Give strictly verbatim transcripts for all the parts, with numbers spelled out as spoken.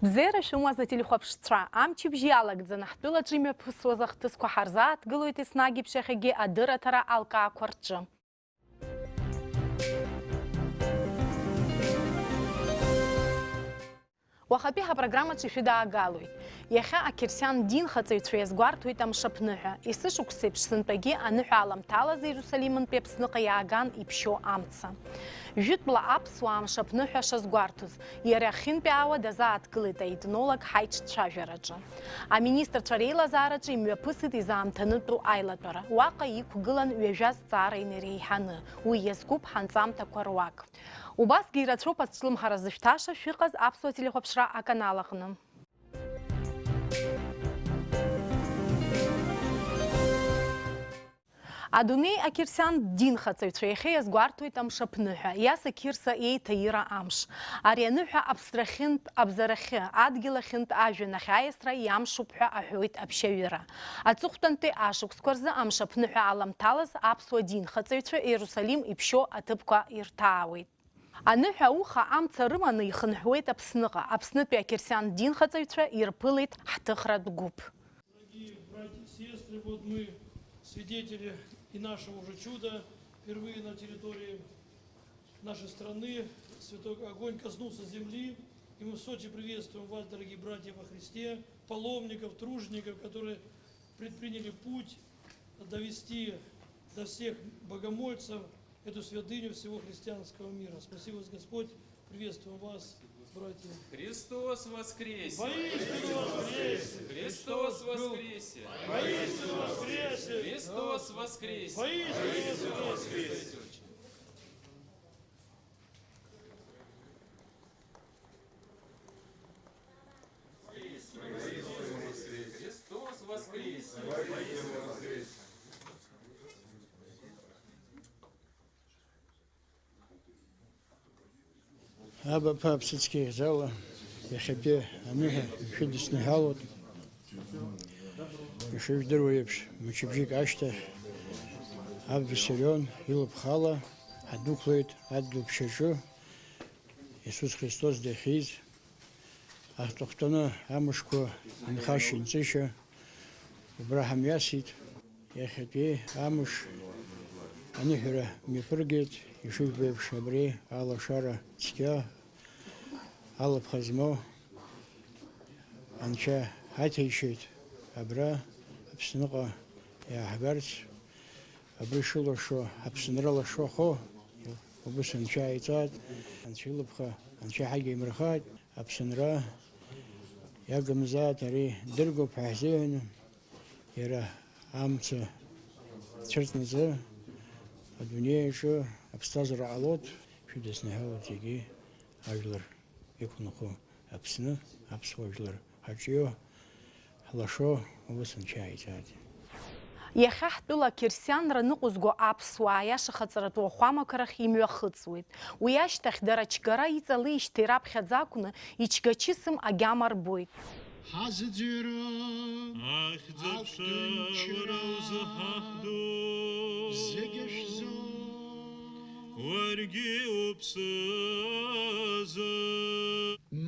Бзиара шәымаз, ателехәаԥшцәа, амчыбжь иалагӡаны ҳтәылаҿы имҩаԥысуаз ахҭысқәа ҳарзааҭгылоит, еснагь еиԥш иахьагьы адырраҭара алкаақәа рҿы. Уахатәи ҳапрограммаҿы ишәыдаагалоит. Иахьа ақьырсиан динхаҵаҩцәа иазгәарҭоит амшаԥныҳәа. Есышықәсеиԥш сынтәагьы аныҳәа аламҭалаз Иерусалимынтәи Аԥсныҟа иааган иԥшьоу амца. Жәытәла аԥсуаа амшаԥныҳәа шазгәарҭоз, иара ахьынтәаауа дазааҭгылеит аетнолог ҳаиҿцәажәараҿы. Аминистрцәа реилазаараҿы имҩаԥысит изаамҭанытәу аилатәара. Уаҟа иқәгылан ҩажәа зҵаара инареиҳаны. Уи иазкуп ҳанҵамҭақәа руак. Убасгьы ирацәоуп азҿлымҳара зышәҭаша шәыҟаз аԥсуа телехәаԥшра аканал аҟны. Адунеи ақьырсиан динхаҵаҩцәа иахьа иазгәарҭоит амшаԥныҳәа, Иаса Қьырса еиҭаира амш. Ари аныҳәа аԥсрахьынтә абзарахьы, адгьыл ахьынтә ажәҩан ахь аиасра иамшуп ҳәа аҳәоит аԥшьаҩыра. Аҵыхәтәантәи ашықәсқәа рзы амшаԥныҳәа аламҭалаз аԥсуа динхаҵаҩцәа Иерусалим иԥшьоу аҭыԥқәа ирҭаауеит. Аныҳәа ауха амца рыманы ихынҳәуеит Аԥсныҟа. Аԥснытәи ақьырсиан динхаҵаҩцәа ирԥылеит ҳҭыхратә гәыԥ. Дорогие братья и сестры, вот мы свидетели и нашего уже чуда. Впервые на территории нашей страны святой огонь коснулся земли. И мы в Сочи приветствуем вас, дорогие братья во Христе, паломников, тружеников, которые предприняли путь довести до всех богомольцев эту святыню всего христианского мира. Спаси вас Господь, приветствуем вас, братья. Христос воскресе! Воистину воскресе! Христос воскресе! Воистину воскресе! Христос воскресе! Воистину воскресе! Христос воскресе! Абаԥа аԥсыцқьа ихьӡала иахьатәи аныҳәа шәыдысныҳәалоит. Ишыжәдыруа еиԥш, мчыбжьык ашьҭахь, аб Виссарион илыԥхала ҳадәықәлеит адгьыл ԥшьаҿы, Иисус Христос дахьиз, аҳҭахәҭаны амышқәа инхашьа-инҵышьа убра ҳамҩасит. Иахьатәи амш аныҳәара мҩаԥыргеит, ишыжәбо еиԥш, абри алашара цқьа, алыԥха змоу Анцәа ҳаиҭеишьеит абра Аԥсныҟа иааҳгарц. Абри шылашо, Аԥсынра лашо ахо, убыс Анцәа ааиҵааит, Анцәа илыԥха, Анцәа ҳагьаимырхааит. Аԥсынра иагымзааит, ари дыргоуп ҳәа ҳзыҳәан, иара амца цәырҵнаҵы адунеи аҿы аԥсҭазаара ҟалоит, шәыдысныҳәалоит зегьы ажәлар иқәынхо Аԥсны, аԥсуа жәлар ҳаҿио, ҳлашо, ус Анцәа иааиҵааит. Иахьа ҳтәыла ақьырсианра ныҟәызго аԥсуаа аиаша хаҵаратәу ахәамақәа рахь имҩахыҵуеит. Уи ашьҭахь дара ачгара иҵалеижьҭеи раԥхьаӡа акәны ичгачысым агьама рбоит. Ҳазыӡырҩра, ахьӡ-аԥша, ахәҭынчра, уара узыҳаҳдо, зегьы шәзы, уаргьы уԥсазы.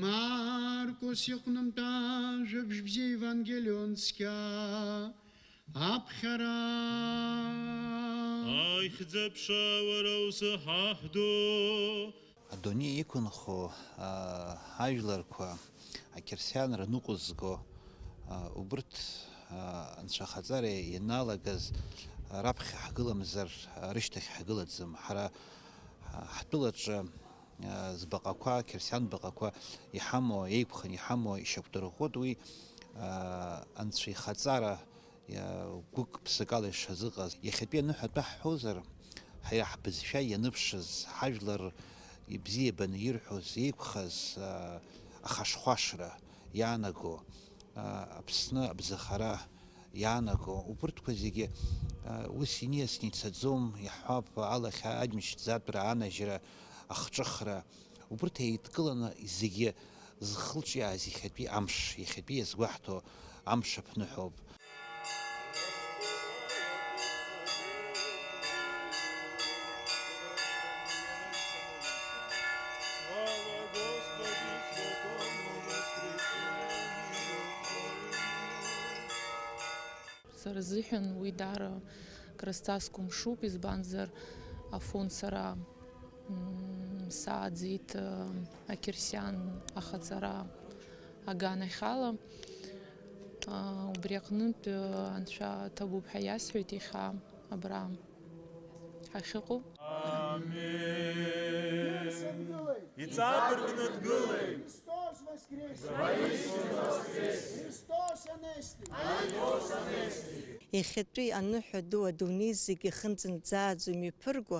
Маркос ихәнамтәа жәабжь бзиа Евангелион цқьа аԥхьара. Ахьӡ-аԥша, уара узыҳаҳдо. Адунеи иқәынхо, аа, ажәларқәа, ақьырсианра ныҟәызго, аа, убырҭ, аа, анцәахаҵара ианалагаз, раԥхьа ҳгыламзар, рышьҭахь ҳгылаӡам. Ҳара, аа, ҳтәылаҿы, аа, збаҟақәа, қьырсиан баҟақәа иҳамоу, еиқәханы иҳамоу ишьақәдырӷәӷәоит, уи, аа, анцәа ихаҵара, иа-, гәык-ԥсыкала ишазыҟаз. Иахьатәи аныҳәа атәы ҳҳәозар, ҳара ҳбызшәа ианыԥшыз, ҳажәлар ибзиабаны ирҳәоз, еиқәхаз, а, ахашхәашра иаанаго, а, Аԥсны абзахара иаанаго, убырҭқәа зегьы, а, ус иниасны ицаӡом, иаҳҳәап, алахьа аџьмышьҭӡатәра, анажьра, ахҿыхра, убырҭ еидкыланы зегьы зхылҿиааз иахьатәи амш, иахьатәи иазгәаҳҭо амш аԥныҳәоуп. Рзыҳәан уи даара крызҵазкуа мшуп, избанзар, Афон сара, м, сааӡеит, э, ақьырсиан ахаҵара аганахьала. А, убри аҟнытә, э, анцәа ҭабуп ҳәа иасҳәеит иахьа абра ҳахьыҟоу. Аминь. Иҵабыргны дгылеит. Христос воскресе! Христос анести! Иахьатәи аныҳәа ду адунеи зегьы ихынҵынӡааӡо имҩаԥырго,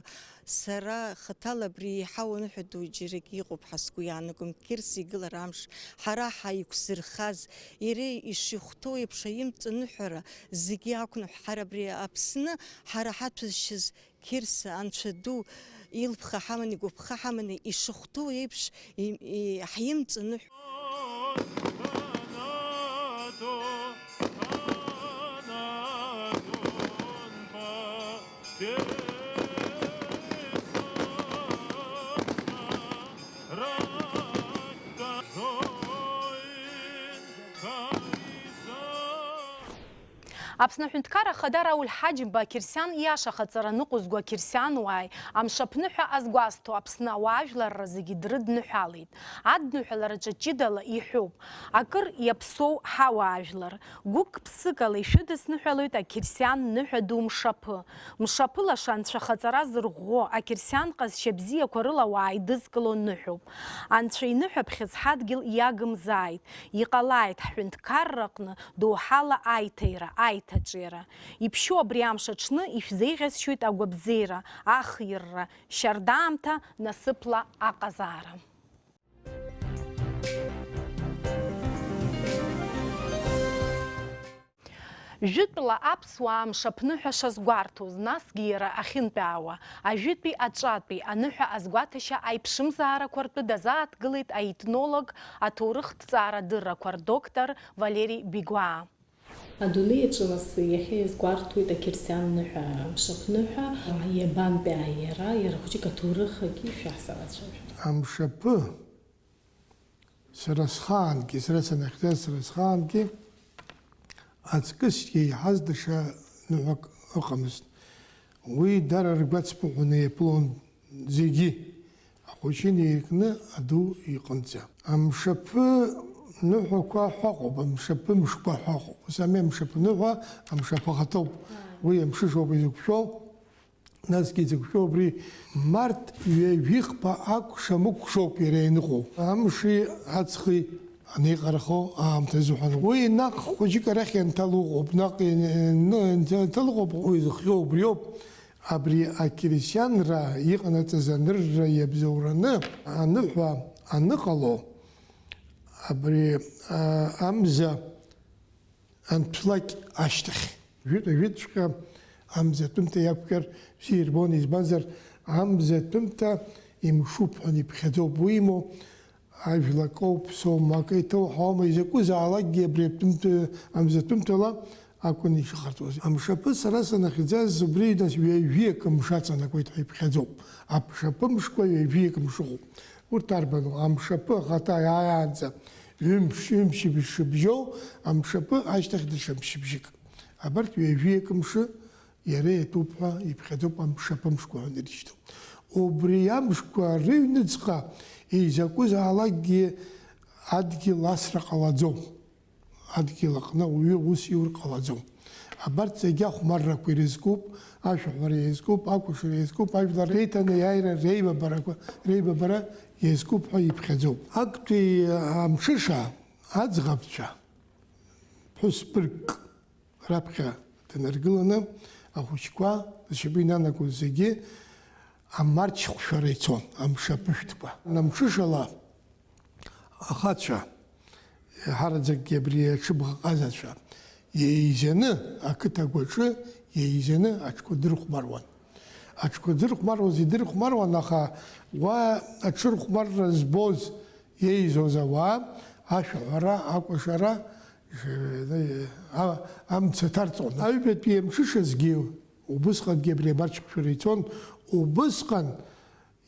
сара хаҭала абри еиҳау аныҳәа ду џьарак иҟоуп ҳәа сгәы иаанагом, Қьырса игылар амш, ҳара ҳаиқәзырхаз, иара ишихәҭоу еиԥш аимҵаныҳәара зегьы ақәнаҳә, ҳара абри Аԥсны ҳара ҳаҭәызшьыз Қьырса, Анцәа ду, илԥха ҳаманы, игәаԥха ҳаманы, ишыхәҭоу еиԥш, и-, и-, ҳимҵаныҳә. Аԥсны Аҳәынҭқарра Ахада Рауль Ҳаџьымба ақьырсиан иаша хаҵара ныҟәызго ақьырсиануааи амшаԥныҳәа азгәазҭо Аԥсны ауаажәларра зегьы дрыдныҳәалеит. Адныҳәалараҿы ҷыдала иҳәоуп, акыр иаԥсоу ҳауаажәлар, гәык-ԥсыкала ишәыдысныҳәалоит ақьырсиан ныҳәа ду мшаԥы. Мшаԥы лаша анцәа хаҵара зырӷәӷәо, ақьырсиан ҟазшьа бзиақәа рыла уааидызкыло ныҳәоуп. Анцәа иныҳәаԥхьыӡ ҳадгьыл иагымзааит. Иҟалааит ҳҳәынҭқарраҟны доуҳала аиҭаира, аиҭаҿиара. Иԥшьоу абри амш аҽны ишәзеиӷьасшьоит агәабзиара, ахирра, шьардаамҭа, насыԥла аҟазаара. Жәытәла аԥсуаа мшаԥныҳәа шазгәарҭоз, насгьы иара ахьынтәаауа, ажәытәи аҿатәи аныҳәа азгәаҭашьа аиԥшымзаарақәа ртәы дазааҭгылеит аетнолог, аҭоурыхҭҵаара дыррақәа рдоктор Валери Бигәаа. Адунеи аҿы нас иахьа иазгәарҭоит ақьырсиан ныҳәа, мшаԥныҳәа, иабантәи ааи иара, иара хәыҷык аҭоурыхгьы шәаҳзалацәажәап. Амшаԥы, сара схаангьы, сара санахьӡаз, сара схаангьы аҵкыс иеиҳаз даҽа ныҳәак ыҟамызт. Уи дара ргәацԥыҳәаны иаԥылон зегьы, ахәыҷы инеиркны аду иҟынӡа. Амшаԥы ныҳәақәа ҳәа ыҟоуп, амшаԥы мшқәа ҳәа ыҟоуп. Ус ами, амшаԥы ныҳәа, амшаԥы ахаҭоуп. Уи амшышоуп изықәшәо. Насгьы изықәшәо убри март ҩажәихԥа акәша-мыкәшоуп иара ианыҟоу. Амши аҵхи анеиҟарахо аамҭа азыҳәан. Уи наҟ хәыҷык арахь ианҭало ыҟоуп, наҟ иан-, иан-, ианҭало ыҟоуп, уи зыхиоу убриоуп. Абри ақьырсианра иҟанаҵаз анырра иабзоураны аныҳәа аныҟало, абри, а, амза анҭәлак ашьҭахь. Жәытә-жәытәҵәҟьа амза атәымҭа иақәшәар бзиа ирбон, избанзар, амза атәымҭа имшуп ҳәа иԥхьаӡоуп уимоу, ажәлакоуп, соума, акы иҭоу ҳауама, изакәызаалакгьы абри атәымҭа, амза атәымҭала акәын ишыҟарҵоз. Амшаԥы сара санахьӡаз убри нас ҩажәиак мшы аҵанакуеит ҳәа иԥхьаӡоуп. Амшаԥы мшқәа ҩажәиак мшыҟоуп. Урҭ арбану? Амшаԥы ахаҭа иааиаанӡа ҩымш, ҩымш шыбжьоу, амшаԥы ашьҭахь даҽа мшыбжьык. Абарҭ ҩажәиак мшы иара иатәуп ҳәа иԥхьаӡоуп, амшаԥы мшқәа ҳәа ирышьҭоуп. Убри амшқәа рыҩныҵҟа изакәызаалакгьы адгьыл асра ҟалаӡом. Адгьыл аҟны ауаҩы ус иур ҟалаӡом. Абарҭ зегьы ахәмаррақәа ирызкуп, ашәаҳәара иазкуп, акәашара иазкуп, ажәлар реиҭанеиааира, реибабарақәа, реибабара иазкуп ҳәа иԥхьаӡоуп. Актәи амҽыша аӡӷабцәа, ԥҳәыс быргк раԥхьа днаргыланы, ахәыҷқәа зшьапы инанагоз зегьы амарч хәшәара ицон, амшаԥышәҭқәа. Амҽышала ахацәа, еиҳараӡакгьы абри аҽыбӷаҟазацәа, еизаны, ақыҭа агәаҿы еизаны аҽқәа дырхәмаруан. Аҽқәа дырхәмаруаз идырхәмаруан, аха уа аҽырхәмарра збоз, еизоз ауаа, ашәаҳәара, акәашара, а-, амца ҭарҵон. Аҩбатәи амҽышазгьы убысҟангьы абри амарч хәшәара ицон, убысҟан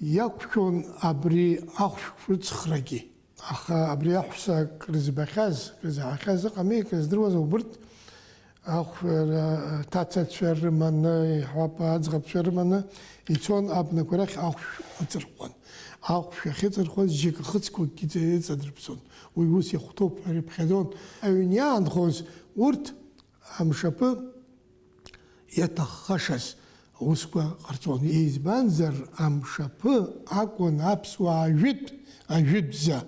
иақәшәон абри ахәшә шәыцхрагьы. Аха абри аҳәса крызбахьаз, крызаҳахьаз ыҟами, крыздыруаз убырҭ Ахәшәара, аҭацацәа рыманы, иҳәап, аӡӷабцәа рыманы ицон абнақәа рахь ахәшә ыҵырхуан. Ахәшә ахьыҵырхуаз џьыка хыцқәакгьы иҵадырԥсон. Уи ус ихәҭоуп ҳәа ирыԥхьаӡон. Аҩн иаанхоз урҭ амшаԥы иаҭаххашаз аусқәа ҟарҵон. Избанзар, амшаԥы акәын аԥсуаа ажәытә, ажәытәӡа,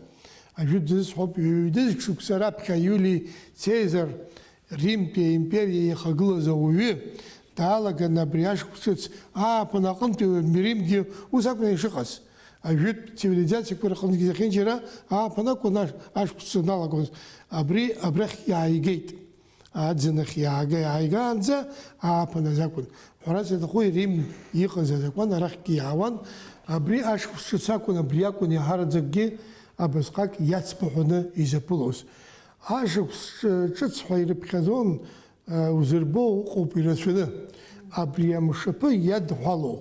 ажәытәӡа зысҳәоуп, ҩ-, ҩ-, шықәса раԥхьа Иулий Цезар Римтәи аимпериа иахагылаз ауаҩы даалаган абри ашықәс ҿыц ааԥын аҟынтәи Римгьы ус акәын ишыҟаз. Ажәытә цивилизациақәа рҟынгьы зехьынџьара ааԥын акәын аш-, ашықәс ҿыц аналагоз. Абри абрахь иааигеит. Аӡынахь иаага-, иааигаанӡа ааԥын азы акәын. Ҳәарас иаҭаху Рим иҟаз азакәан арахьгьы иаауан. Абри ашықәс ҿыц акәын, абри акәын иаҳараӡакгьы абасҟак иацԥыҳәаны изаԥылоз. Ашықәс ҿы-, ҿыц ҳәа ирыԥхьаӡон, а, узырбо ыҟоуп ирацәаны. Абри амшаԥы иадҳәалоу,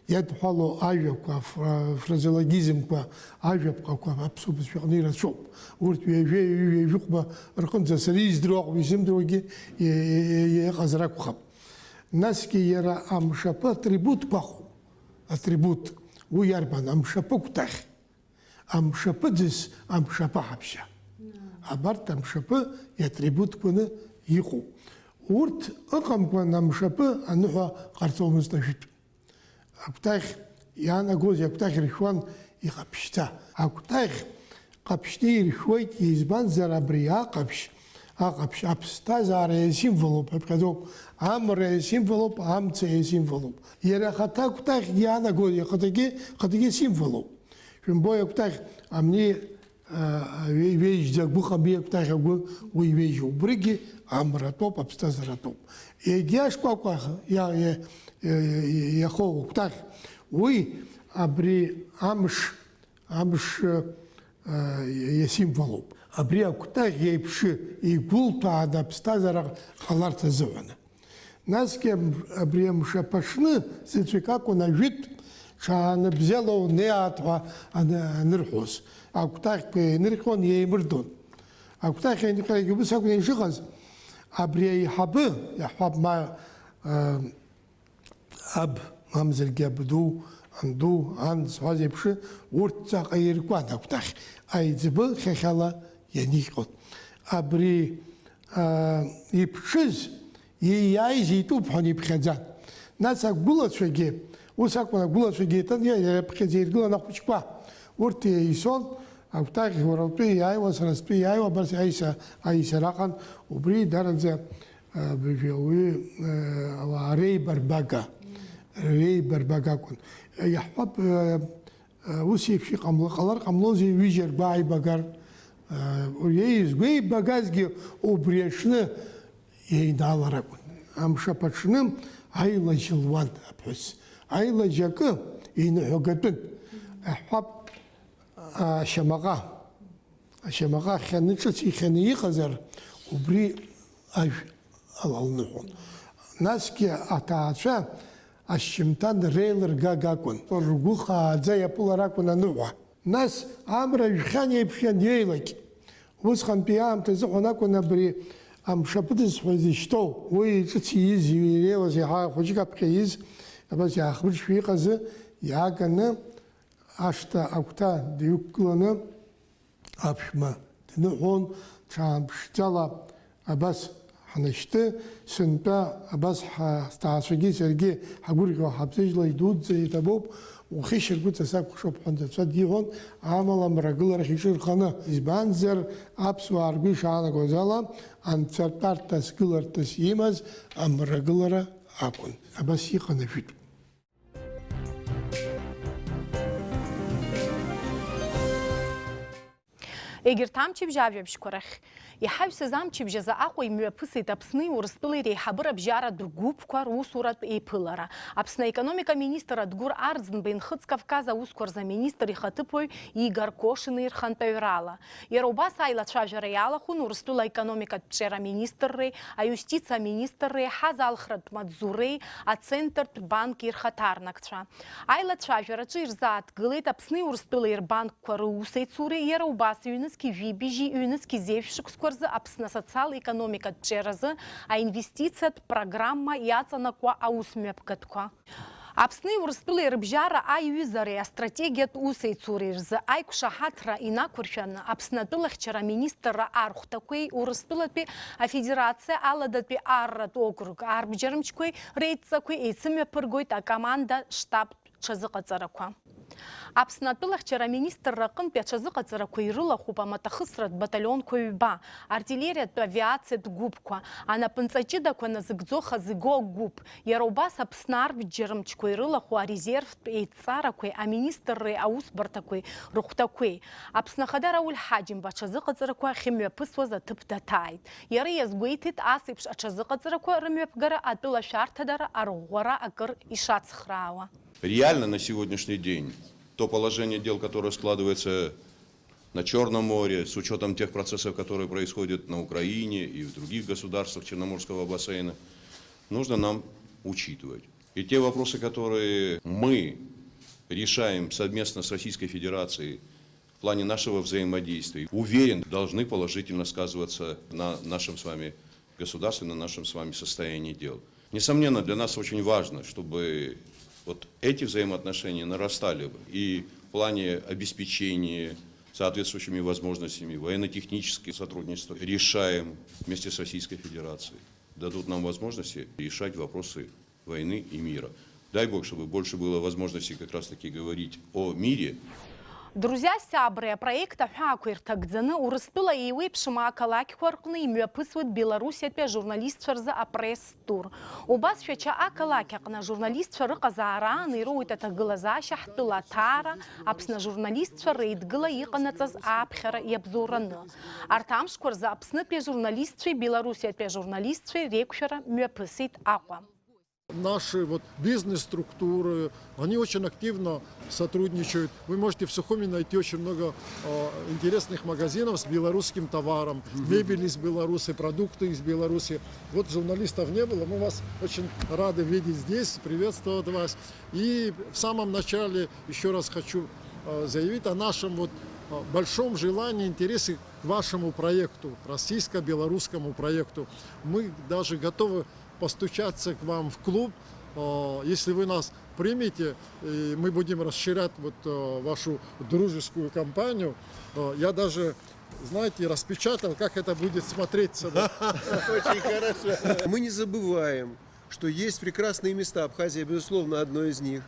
иадҳәалоу ажәақәа, афра-, фразеологизмқәа, ажәаԥҟақәа аԥсуа бызшәаҟны ирацәоуп. Урҭ ҩажәа, ҩажәа, ҩажәихәба рҟынӡа сара издыруа акәым, исымдыруагьы и-, и-, и-, иҟазар акәхап. Насгьы иара амшаԥы атрибутқәа ахәоуп. Атрибут, уи иарбан? Амшаԥы акәтаӷь. Амшаԥыӡыс, амшаԥы ҳаԥшьа. Абарҭ амшаԥы иатрибутқәаны иҟоуп. Урҭ ыҟамкәан амшаԥы аныҳәа ҟарҵомызт ажәытә. Акәтаӷь иаанагозеи? Акәтаӷь иршәуан иҟаԥшьӡа. Акәтаӷь ҟаԥшьны иршәуеит, избанзар абри аҟаԥшь, аҟаԥшь аԥсҭазаара иасимволуп ҳәа ԥхьаӡоуп, амра иасимволуп, амца иасимволуп. Иара ахаҭа акәтаӷьгьы иаанагозеи? Ахаҭагьы, ахаҭагьы символуп. Шәымбои, акәтаӷь амни, а, ҩе-, ҩежьӡа агәы ҟами, акәтаӷь агәы уи ҩежьа. Убригьы амратәоуп, аԥсҭазааратәоуп. Егьи ашкәакәа иа-, иа-, иа-, иа-, иахоу акәтаӷь, уи абри амш, амш, а, иасимволуп. Абри акәтаӷь еиԥш игәылҭәааны аԥсҭазаара ҟаларц азыҳәан. Насгьы аб-, абри амшаԥы аҽны заҵәык акәын ажәытә ҽаанбзиала унеиаат ҳәа ан-, анырҳәоз. Акәтаӷьқәа еинырҟьон, еимырдон. Акәтаӷь еинырҟьарагьы убыс акәын ишыҟаз. Абри аиҳабы, иаҳҳәап, ма, а, аб, мамзаргьы абду, анду, ан зҳәаз еиԥш, урҭ ҵаҟа иркуан акәтаӷь, аиҵбы хьахьала ианиҟьон. Абри, а, иԥҽыз, ииааиз итәуп ҳәа иԥхьаӡан. Нас агәылацәагьы, ус акәын, агәылацәагьы еиҭан иа-, иаԥхьаӡа иргылан ахәыҷқәа. Урҭ еисон, акәтаӷь уара утәы иааиуа, сара стәы иааиуа, абас аиса-, аисара аҟан, убри дараӡа, а, абыржәы ауаҩы, а, ауаа реибарбага, реибарбага акәын. Иаҳҳәап, а, Ус еиԥш иҟамло, ҟалар ҟамлозеи ҩыџьа ргәы ааибагар? Еизгәеибагазгьы убри аҽны еинаалар акәын. Амшаԥ аҽны аилажь луан аԥҳәыс. Аилажь акы иныҳәагатәын. Аҳәап, ашьамаҟа. Ашьамаҟа ахьаны ҿыц ихьаны иҟазар, убри ажә алалныҳәон. Насгьы аҭаацәа ашьжьымҭан реилыргага акәын, ргәы хааӡа иаԥылар акәын аныҳәа. Нас амра жәхьан еиԥш ианҩеилак, усҟантәи аамҭа азыҳәан акәын абри амшаԥыӡ ҳәа изышьҭоу, уи ҿыц ииз, иреиуаз иаҳа хәыҷык аԥхьа ииз, абас иаахмыршәа иҟазы иааганы ашҭа агәҭа дҩықәгыланы, аԥшәма дныҳәон, ҽаанԥшӡала абас ҳнашьҭы, сынтәа абас ҳа-, сҭаацәагьы саргьы ҳагәырӷьо ҳаԥсыжьлоит, идуӡӡа иҭабуп, ухьышьаргәыҵа сакәхшоуп ҳәа анцәа диҳәон, амала мрагыларахь иҿы рханы. Избанзар, аԥсуаа ргәы ишаанагоз ала, анцәа тәарҭас, гыларҭас имаз амрагылара акәын. Абас иҟан ажәытә. Егьырҭ амчыбжь ажәабжьқәа рахь. Иҳаҩсыз амчыбжь азы Аҟәа имҩаԥысит Аԥсни Урыстәылеи реиҳабыра абжьаратә гәыԥқәа русуратә еиԥылара. Аԥсны аекономика министр Адгәыр Арӡынба Нхыҵ Кавказ аусқәа рзы аминистр ихаҭыԥуаҩ Игор Кошини рхантәаҩрала. Иара убас аилацәажәара иалахәын Урыстәыла аекономикатә ҿиара аминистрреи, аиустициа аминистрреи, ҳазалхратә маҵзуреи, ацентртә банки рхаҭарнакцәа. Аилацәажәараҿы ирзааҭгылеит Аԥсни Урыстәылеи рбанкқәа русеицуреи, иара убас ҩны ҩнызқьи жәибжьи, ҩнызқьи зеижә шықәсқәа рзы Аԥсны асоциал-економикатә ҿиаразы аинвестициатә программа иаҵанакуа аусмҩаԥгатәқәа. Аԥсни Урыстәылеи рыбжьара аиҩызареи астратегиатә усеицуреи рзы аиқәшаҳаҭра инақәыршәаны, Аԥсны атәылахьчара аминистрра архәҭақәеи Урыстәылатәи Афедерациа аладатәи арратә округ арбџьармчқәеи реидҵақәеи еицымҩаԥыргоит акоманда штабтә ҽазыҟаҵарақәа. Аԥсны атәылахьчара аминистрра аҟынтәи аҽазыҟаҵарақәа ирылахәуп амаҭахысратә баталионқәа ҩба, артиллериатә авиациатә гәыԥқәа, анапынҵа ҷыдақәа назыгӡо хазы игоу агәыԥ, иара убас Аԥсны арбџьармчқәа ирылахәу арезервтә еидҵарақәеи аминистрреи аусбарҭақәеи рыхәҭақәеи. Аԥсны Ахада Рауль Ҳаџьымба аҽазыҟаҵарақәа ахьымҩаԥысуаз аҭыԥ даҭааит. Иара иазгәеиҭеит, ас еиԥш аҽазыҟаҵарақәа рымҩаԥгара атәыла шәарҭадара арӷәӷәара акыр ишацхраауа. Реально на сегодняшний день то положение дел, которое складывается на Черном море, с учётом тех процессов, которые происходят на Украине и в других государствах Черноморского бассейна, нужно нам учитывать. И те вопросы, которые мы решаем совместно с Российской Федерацией в плане нашего взаимодействия, уверен, должны положительно сказываться на нашем с вами государстве, на нашем с вами состоянии дел. Несомненно, для нас очень важно, чтобы вот эти взаимоотношения нарастали бы и в плане обеспечения соответствующими возможностями, военно-техническое сотрудничество решаем вместе с Российской Федерацией, дадут нам возможности решать вопросы войны и мира. Дай Бог, чтобы больше было возможностей как раз-таки говорить о мире. Друзьа, сиабреи апроект аҳәаақәа ирҭагӡаны, Урыстәыла еиуеиԥшым ақалақьқәа рҟны имҩаԥысуеит Белоруссиатәи ажурналистцәа рзы апресс-тур. Убас Шәача ақалақь аҟны ажурналистцәа рыҟазаара аан ироуеит аҭагылазаашьа ҳтәыла аҭаара, Аԥсны ажурналистцәа реидгыла иҟанаҵаз ааԥхьара иабзоураны. Арҭ амшқәа рзы Аԥснытәи ажурналистцәеи Белоруссиатәи ажурналистцәеи реиқәшәара мҩаԥысит Аҟәа. Наши вот бизнес-структуры, они очень активно сотрудничают. Вы можете в Сухуми найти очень много, э, интересных магазинов с белорусским товаром, мебель из Беларуси, продукты из Беларуси. Вот журналистов не было, мы вас очень рады видеть здесь, приветствовать вас. И в самом начале еще раз хочу, э, заявить о нашем вот, э, большом желании, интересе к вашему проекту, российско-белорусскому проекту. Мы даже готовы постучаться к вам в клуб, э, если вы нас примете, и мы будем расширять вот, э, вашу дружескую компанию. Э, я даже, знаете, распечатал, как это будет смотреться, да. Очень хорошо. Мы не забываем, что есть прекрасные места. Абхазия, безусловно, одно из них.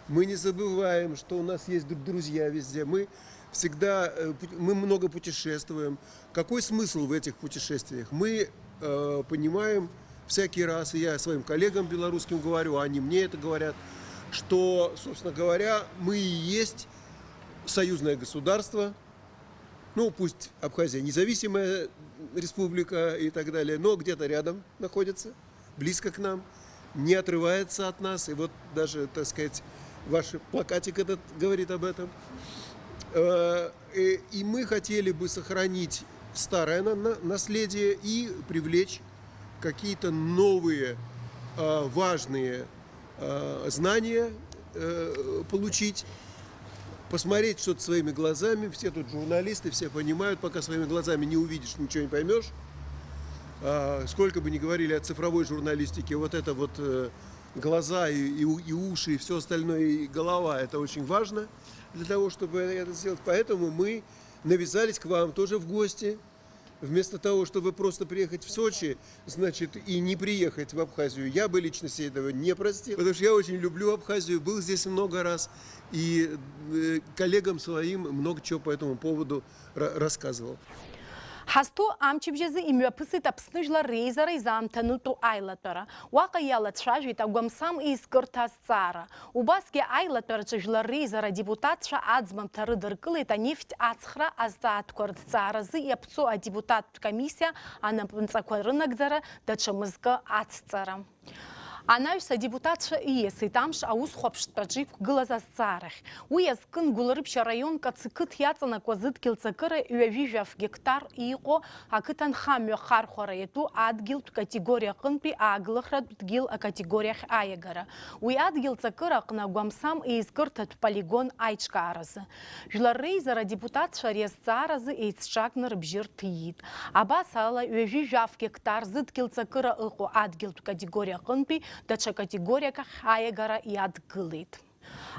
Мы не забываем, что у нас есть дру-, друзья везде. Мы всегда, э, пу-, мы много путешествуем. Какой смысл в этих путешествиях? Мы, э, понимаем всякий раз, и я своим коллегам белорусским говорю, а они мне это говорят, что, собственно говоря, мы и есть союзное государство. Ну, пусть Абхазия независимая республика и так далее, но где-то рядом находится, близко к нам, не отрывается от нас. И вот даже, так сказать, ваш плакатик этот говорит об этом. Э, и, и мы хотели бы сохранить старое на-, на-, наследие и привлечь какие-то новые, э, важные, э, знания, э, получить, посмотреть что-то своими глазами. Все тут журналисты, все понимают, пока своими глазами не увидишь, ничего не поймешь. А, сколько бы ни говорили о цифровой журналистике, вот это вот, э, глаза и, и у-, и уши, и всё остальное, и голова, это очень важно для того, чтобы это сделать. Поэтому мы навязались к вам тоже в гости. Вместо того, чтобы просто приехать в Сочи, значит, и не приехать в Абхазию, я бы лично себе этого не простил, потому что я очень люблю Абхазию, был здесь много раз, и, э, коллегам своим много чего по этому поводу ра-, рассказывал. Ҳазҭоу амчыбжь азы имҩаԥысит Аԥсны Жәлар Реизара изаамҭанытәу аилатәара. Уаҟа иалацәажәеит агәамсам еизкырҭа азҵаара. Убасгьы аилатәараҿы Жәлар Реизара адепутатцәа аӡбамҭа рыдыркылеит анефть ацхра азҵаатәқәа рҭҵааразы иаԥҵоу адепутаттә комиссиа анапынҵақәа рынагӡара, даҽа мызкы ацҵара. Анаҩс адепутатцәа ииасит амш аусхәаԥштәаҿы иқәгылаз азҵаарахь. Уи азкын Гәылрыԥшь араион Кацықыҭ иаҵанакуа зыдгьыл ҵакыра ҩажәи жәаф гектар иҟоу ақыҭанхамҩа хархәара иатәу адгьылтә категориа аҟынтәи ааглыхратә дгьыл акатегориахь аиагара. Уи адгьыл ҵакыра аҟны агәамсам еизкырҭатә полигон аиҿкааразы. Жәлар реизара адепутатцәа ари азҵааразы еицҿакны рыбжьы рҭиит. Абас ала, ҩажәи жәаф гектар зыдгьыл ҵакыра ыҟоу адгьылтә категориа аҟынтәи даҽа категориак ахь аиагара иадгылеит.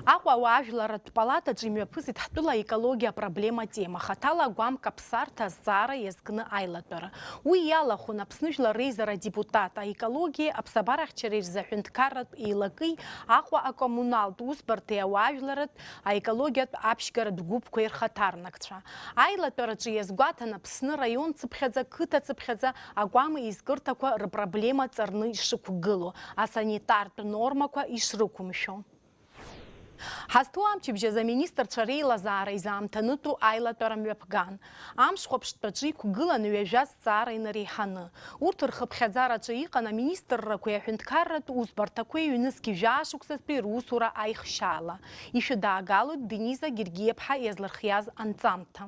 Аҟәа ауаажәларратә палатаҿы имҩаԥысит ҳтәыла аекологиа апроблема атема хаҭала агәам каԥсарҭа азҵаара иазкны аилатәара. Уи иалахәын Аԥсны Жәлар Реизара адепутат, аекологиеи аԥсабарахьчареи рзы аҳәынҭқарратә еилакеи Аҟәа акоммуналтә усбарҭеи ауаажәларратә аекологиатә аԥшьгаратә гәыԥқәеи рхаҭарнакцәа. Аилатәараҿы иазгәаҭан Аԥсны раион цыԥхьаӡа, қыҭа цыԥхьаӡа акәама еизкырҭақәа рпроблема ҵарны ишықәгылоу, асанитартә нормақәа ишрықәымшәо. Ҳазҭоу амчыбжь азы аминистрцәа реилазаара изаамҭанытәу аилатәара мҩаԥган. Амш хәаԥштәаҿы иқәгыланы ҩажәа зҵаара инареиҳаны. Урҭ рхыԥхьаӡараҿы иҟан аминистррақәеи аҳәынҭқарратә усбарҭақәеи ҩнызқь жәаа шықәсазтәи русура аихшьаала. Ишәыдаагалоит Дениза Гергиаԥҳа иазлырхиаз анҵамҭа.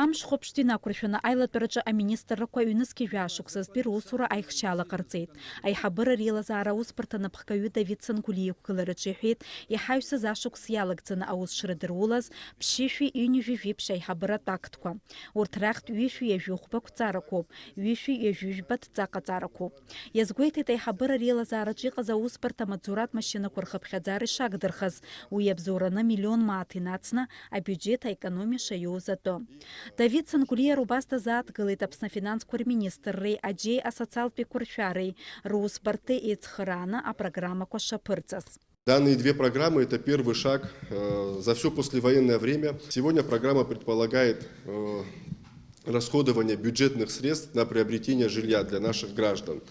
Амш хәаԥштә инақәыршәаны аилатәараҿы аминистррақәа ҩнызқь жәаа шықәсазтәи русура аихшьаала ҟарҵеит. Аиҳабыра реилазаара аусбарҭа анапхгаҩы Давид Сангәлиа иқәгылараҿы иҳәеит, иҳаҩсыз ашықәс иалагӡаны аус шрыдырулаз ԥшьышәи ҩынҩажәи жәиԥшь аиҳабыратә актқәа. Урҭ рахьтә ҩышәи ҩажәи хәба қәҵарақәоуп, ҩышәи ҩажәи жәба ҭҵааҟаҵарақәоуп. Иазгәеиҭеит аиҳабыра реилазаараҿы иҟаз аусбарҭа амаҵзуратә машьынақәа рхыԥхьаӡара ишагдырхаз, уи иабзоураны миллион мааҭ инацны абиуџьеҭ аекономиа шаиоуз атәы. Давид Сангәлиа Рубас дазааҭгылеит Аԥсны афинансқәа рминистрреи аџьеи асоциалтә еиқәыршәареи русбарҭеи еицхырааны апрограммақәа шаԥырҵаз. Данные две программы — это первый шаг, э, за всё послевоенное время. Сегодня программа предполагает, э, расходование бюджетных средств на приобретение жилья для наших граждан.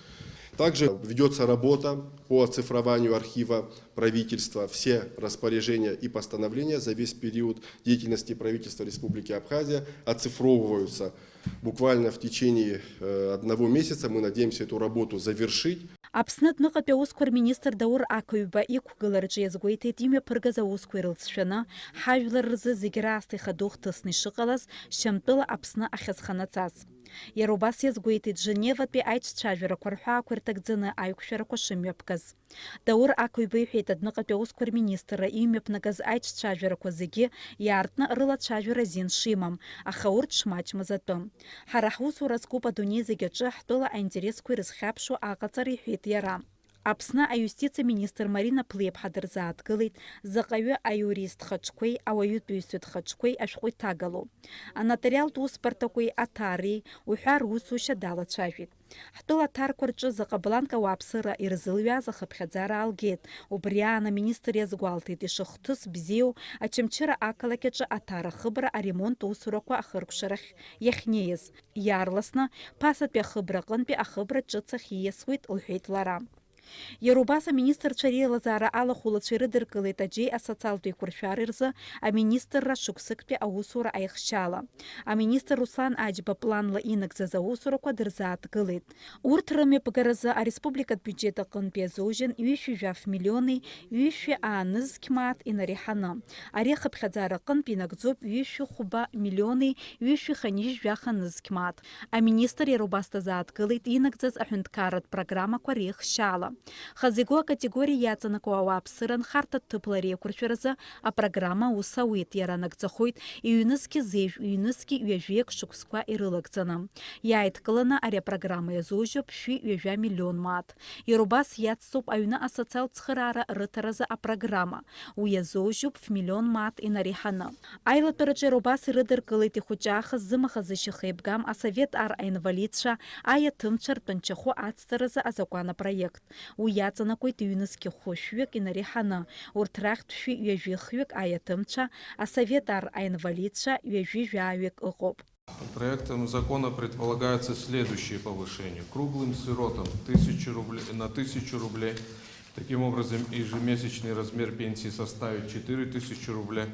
Также ведётся работа по оцифрованию архива правительства. Все распоряжения и постановления за весь период деятельности правительства Республики Абхазия оцифровываются. Буквально в течение, э, одного месяца мы надеемся эту работу завершить. Аԥсны адәныҟатәи аусқәа рминистр Даур Ақаҩба иқәгылараҿы иазгәеиҭеит, имҩаԥыргаз аусқәа ирылҵшәаны, ҳажәлар рзы зегь раасҭа ихадоу хҭысны ишыҟалаз, Шьамтәыла Аԥсны ахьазханаҵаз. Иара убас иазгәеиҭеит, Женеватәи аиҿцәажәарақәа рҳәаақәа ирҭагӡаны аиқәшәарақәа шымҩаԥгаз. Даур Ақаҩба иҳәеит, адәныҟатәи аусқәа рминистрра имҩаԥнагаз аиҿцәажәарақәа зегьы иаартны рылацәажәара азин шимам, аха урҭ шмаҷмыз атәы. Ҳара ҳусура зкуп адунеи зегь аҿы ҳтәыла аинтересқәа ирызхьаԥшуа аҟаҵара, иҳәеит иара. Аԥсны аиустициа министр Марина Ԥлеиԥҳа дырзааҭгылеит, заҟаҩы аиурист хаҿқәеи ауаҩытәыҩса дхаҿқәеи ашәҟәы иҭагало, анотариалтә усбарҭақәеи аҭареи уҳәа русушьа далацәажәеит. Ҳтәыла аҭарқәа рҿы заҟа бланк ауааԥсыра ирзылҩааз ахыԥхьаӡара аалгеит. Убри аан аминистр иазгәалҭеит, ишыхҭыс бзиоу Очамчыра ақалақь аҿы аҭара ахыбра аремонт усурақәа ахыркәшарахь иахьнеиз. Иаарласны Ԥасатәи ахыбра аҟынтәи ахыбра ҿыц ахь ииасуеит, лҳәеит лара. Иара убас аминистрцәа реилазаара алахәылацәа ирыдыркылеит аџьеи асоциалтә еиқәыршәара рзы аминистрра шықәсыктәи аусура аихшьаала. Аминистр Руслан Аџьба планла инагӡаз аусурақәа дырзааҭгылеит. Урҭ рымҩаԥгаразы ареспубликатә биуџьет аҟынтәи иазужьын ҩышәи жәаф миллиони ҩышәи аа нызқь мааҭ инареиҳаны. Ари ахыԥхьаӡара аҟынтә инагӡоуп ҩышәи хәба миллиони ҩышәи хынҩажәи жәаха нызқь мааҭ. Аминистр иара убас дазааҭгылеит инагӡаз аҳәынҭқарратә программақәа реихшьаала. Хазы игоу акатегориа иаҵанакуа ауааԥсыра анхарҭа ҭыԥла реиқәыршәаразы апрограмма аус ауеит, иара анагӡахоит ҩнызқь зежә, ҩнызқь ҩажәи акы шықәсқәа ирылагӡаны. Иааидкыланы ари апрограмма иазужьуп шәи ҩажәа миллион мааҭ. Иара убас иацҵоуп аҩны асоциалтә цхыраара рыҭаразы апрограмма. Уи иазужьуп фмиллион мааҭ инареиҳаны. Аилатәараҿы иара убас ирыдыркылеит ихәыҷаахыз зымаха-зышьаха еибгам асовет ар аинвалидцәа аиаҭымцәа ртәанчахәы ацҵаразы азакәан апроект. Уи иаҵанакуеит ҩнызқь хәышәҩык инареиҳаны, урҭ рахьтә шәи ҩажәи хҩык аиаҭымцәа, асовет ар аинвалидцәа ҩажәи жәаҩык ыҟоуп. Проектом закона предполагается следующее повышение. Круглым сиротам тысячу рубле-, на тысячу рублей. Таким образом, ежемесячный размер пенсии составит четыре тысячи рублей.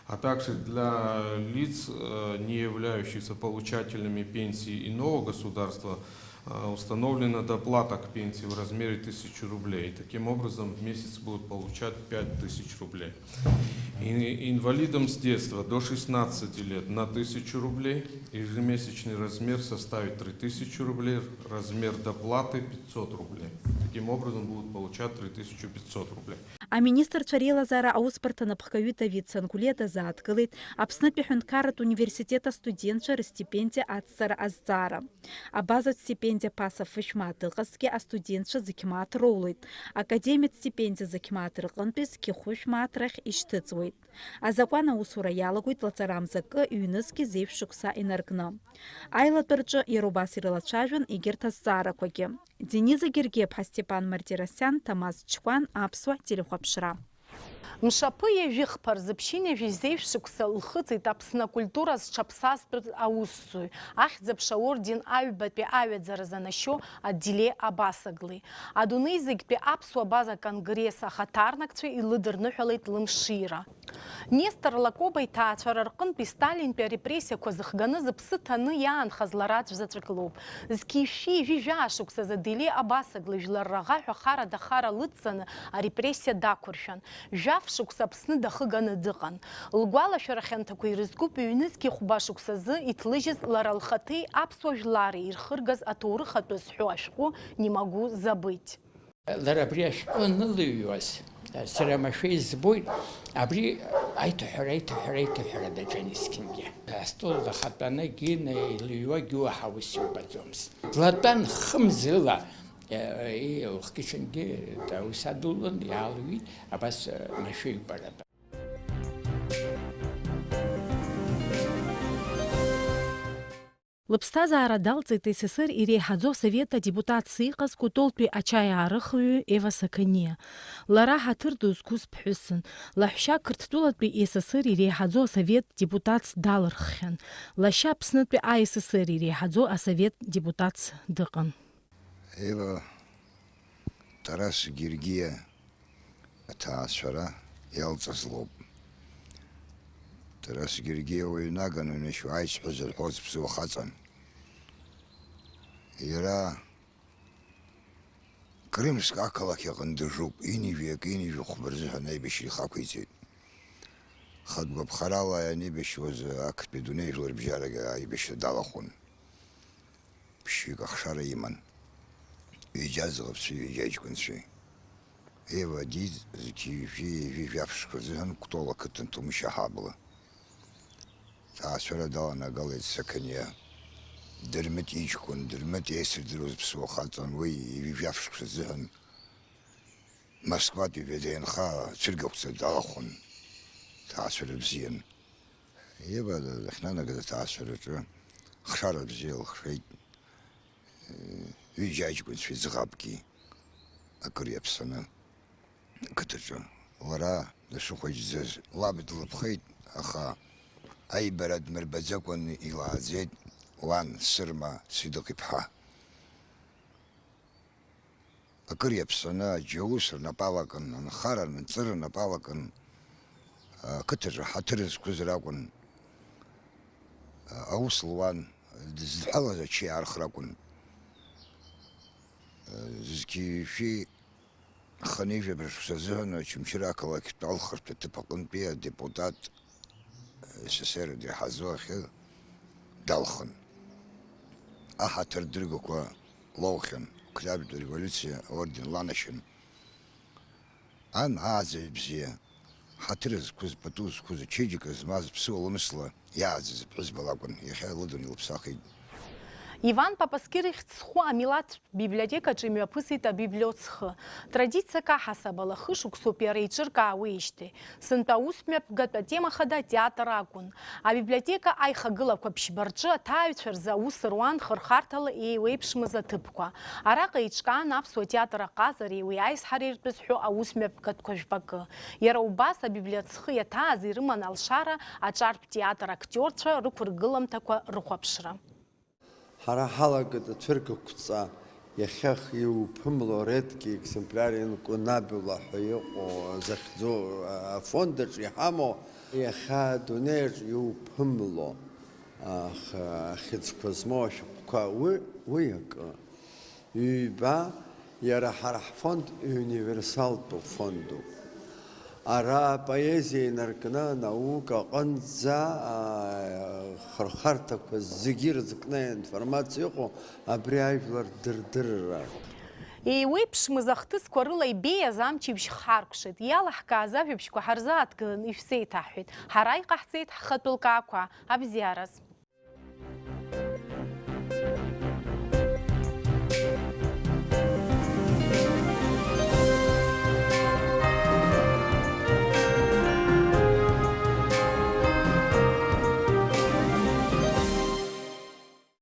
А также для лиц, э, не являющихся получателями пенсии иного государства, А, установлена доплата к пенсии в размере тысячи рублей. Таким образом, в месяц будут получать пять тысяч рублей. И инвалидам с детства до шестнадцати лет на тысячу рублей. Ежемесячный размер составит три тысячи рублей, размер доплаты пятьсот рублей. Таким образом, будут получать три тысячи пятьсот рублей. Аминистрцәа реилазаара аусбарҭа напхгаҩы Давид Сангулиа дазааҭгылеит Аԥснытәи аҳәынҭқарратә университет астудентцәа рыстипендиа ацҵара азҵаара. Абазатә стипендиа ԥаса фышә мааҭ ыҟазҭгьы астудентцәа зқьы мааҭ роулоит. Академиатә стипендиа зқьы мааҭ рҟынтәи зқьы хәышә мааҭ рахь ишьҭыҵуеит. Азакәан аусура иалагоит лаҵарамза акы, ҩнызқьи зеижә шықәса инаркны. Аилатәа рҿы иара убас ирылацәажәон егьырҭ азҵаарақәагьы. Дениза Гергиаԥҳа, Степан Мартиросиан, Ҭамаз Чкәан, Аԥсуа телехәаԥшра. Мшаԥы ҩажәи хԥа рзы ԥшьынҩажәи зеижә шықәса лхыҵит Аԥсны акультура зҽаԥсазтәыз аусзуҩ, Ахьӡ-аԥша аорден аҩбатәи аҩаӡара занашьоу Адиле Абасаглеи. Адунеи зегьтәи аԥсуа база конгресс ахаҭарнакцәа илыдырныҳәалеит лымшира. Нестор Лакоба иҭаацәара рҟынтәи Сталинтәи арепрессиақәа зыхганы зыԥсы ҭаны иаанхаз лара аӡә заҵәык лоуп. Зқьи шәи ҩажәи жәаа шықәсазы Адиле Абасаглеи жәлар раӷа ҳәа харада хара лыдҵаны арепрессиа дақәыршәан. Жәаф шықәса Аԥсны дахыганы дыҟан. Лгәалашәара хьанҭақәа ирызкуп ҩнызқьи хәба шықәсазы иҭлыжьыз лара лхаҭеи аԥсуа жәлари ирхыргаз аҭоурых атәы зҳәо ашәҟәы Не могу забыть. Лара абри ашәҟәы анылыҩуаз, сара амашәа избоит, абри аиҭаҳәара, аиҭаҳәара, аиҭаҳәара даҿын есқьынгьы. Астол дахатәаны Гина илыҩуагьы уаҳа ус иубаӡомызт. Длатәан хымз рыла, э, э, лхгьы-ҽынгьы аус адулан, иаалҩит, абас, э, машәа ҩбаратәы. Лыԥсҭазаара далҵит С С С Р иреиҳаӡоу асовет адепутатс иҟаз Кәтолтәи ачаи аарыхҩы Ева Сақаниа. Лара ҳаҭыр ду зқәыз ԥҳәысын. Лаҳәшьа Қырҭтәылатәи С С С Р иреиҳаӡоу асовет депутатс далырххьан. Лашьа Аԥснытәи А С С Р иреиҳаӡоу асовет депутатс дыҟан. Ева, Тарас Гергиа аҭаацәара иалҵыз лоуп. Тарас Гергиа уаҩ наган унышьоу аиҵҳәа зырҳәоз ԥсуа хаҵан. Иара Крымск ақалақь аҟны дыжуп, ҩынҩажәи акы, ҩынҩажәи хәба рзыҳәан аибашьра ихақәиҵеит. Хатә гәаԥхарала ианеибашьуаз, актәи адунеи жәларбжьарагьы аибашьра далахәын. Ԥшьҩык ахшара иман. Ҩыџьа аӡӷабцәеи ҩыџьа аҷкәынцәеи. Ева Диӡ зқьи жәи ҩажәи жәаф шықәса азыҳәан Кәтол ақыҭан Ҭумышь аҳабла. Ҭаацәара даланагалеит Сақаниа. Дырмит иҷкәын, Дырмит еисырдыруаз ԥсуа хаҵан, уи ҩажәи жәаф шықәса азыҳәан Москватәи ВДНХ цәыргақәҵа далахәын. Ҭаацәара бзиан. Ева дахьнанагаз аҭаацәараҿы хшара бзиа лхшеит. Ҩыџьа аҷкәынцәеи ӡӷабки акыр иаԥсаны ақыҭаҿы. Лара дышыхәыҷӡаз лаб длыԥхеит, аха аибара дмырбаӡакәан илааӡеит лан Сырма Сидыҟ-иԥҳа. Акыр иаԥсаны аџьаус рнапы алакын, анхара, анҵыра рнапы алакын, ақыҭаҿы ҳаҭыр зқәыз ракәын. Аус луан, дызлҳәалаз ачаи аархра акәын. Зқьи жәшәи хынҩажәи жәаба шықәса азыҳәан Очамчыра ақалақьтә алхырҭа ҭыԥ аҟынтәи адепутат С С С Р дреиҳаӡоу ахьы далхын. Аҳаҭыр дыргақәа лоухьан, Октиабртәи ареволиуциа аорден ланашьан. Ан ааӡаҩ бзиа, ҳаҭыр зқәыз, пату зқәыз, ачеиџьыка змаз, ԥсыуа ламысла иааӡаз ԥҳәызба лакәын, иахьа лыдын илыԥсахит. Иван Папаскир ихьӡ зху амилаҭтә библиотекаҿы имҩаԥысит абиблиоцхы. Традициак аҳасабала, хышықәсоуп иара иҿыркаауеижьҭеи. Сынтәа аусмҩаԥгатә атема хада атеатр акәын. Абиблиотека аихагылақәа ԥшьба рҿы аҭааҩцәа рзы аус руан хырхарҭала еиуеиԥшмыз аҭыԥқәа. Араҟа еиҿкаан аԥсуа театр аҟазареи уи аизҳареи ртәы зҳәо аусмҩаԥгатәқәа жәпакы. Иара убас абиблиоцхы иаҭааз ирыман алшара аҿартә театр актиорцәа рықәыргыламҭақәа рыхәаԥшра. Ҳара ҳалагеит ацәыргақәҵа, иахьа иуԥымло редкий экземпляр инкунабула ҳәа иҟоу захьӡу афонд аҿы иҳамоу, иахьа адунеи аҿы иуԥымло, аха, ахьыӡқәа змоу ашәҟәқәа, уи, уи акы. Ҩба, иара ҳара ҳфонд универсалтәу фондуп. Ара апоезиа инаркны анаука аҟынӡа, аа, хырхарҭақәа зегьы ирызкны аинформациа ыҟоу абри ажәлар дырдырра. Еиуеиԥшмыз ахҭысқәа рыла ибеиаз амчыбжь хҳаркәшеит. Иалаҳкааз ажәабжьқәа ҳарзааҭгылан ишәзеиҭаҳҳәеит. Ҳара иҟаҳҵеит ҳхатәы лкаақәа абзиараз.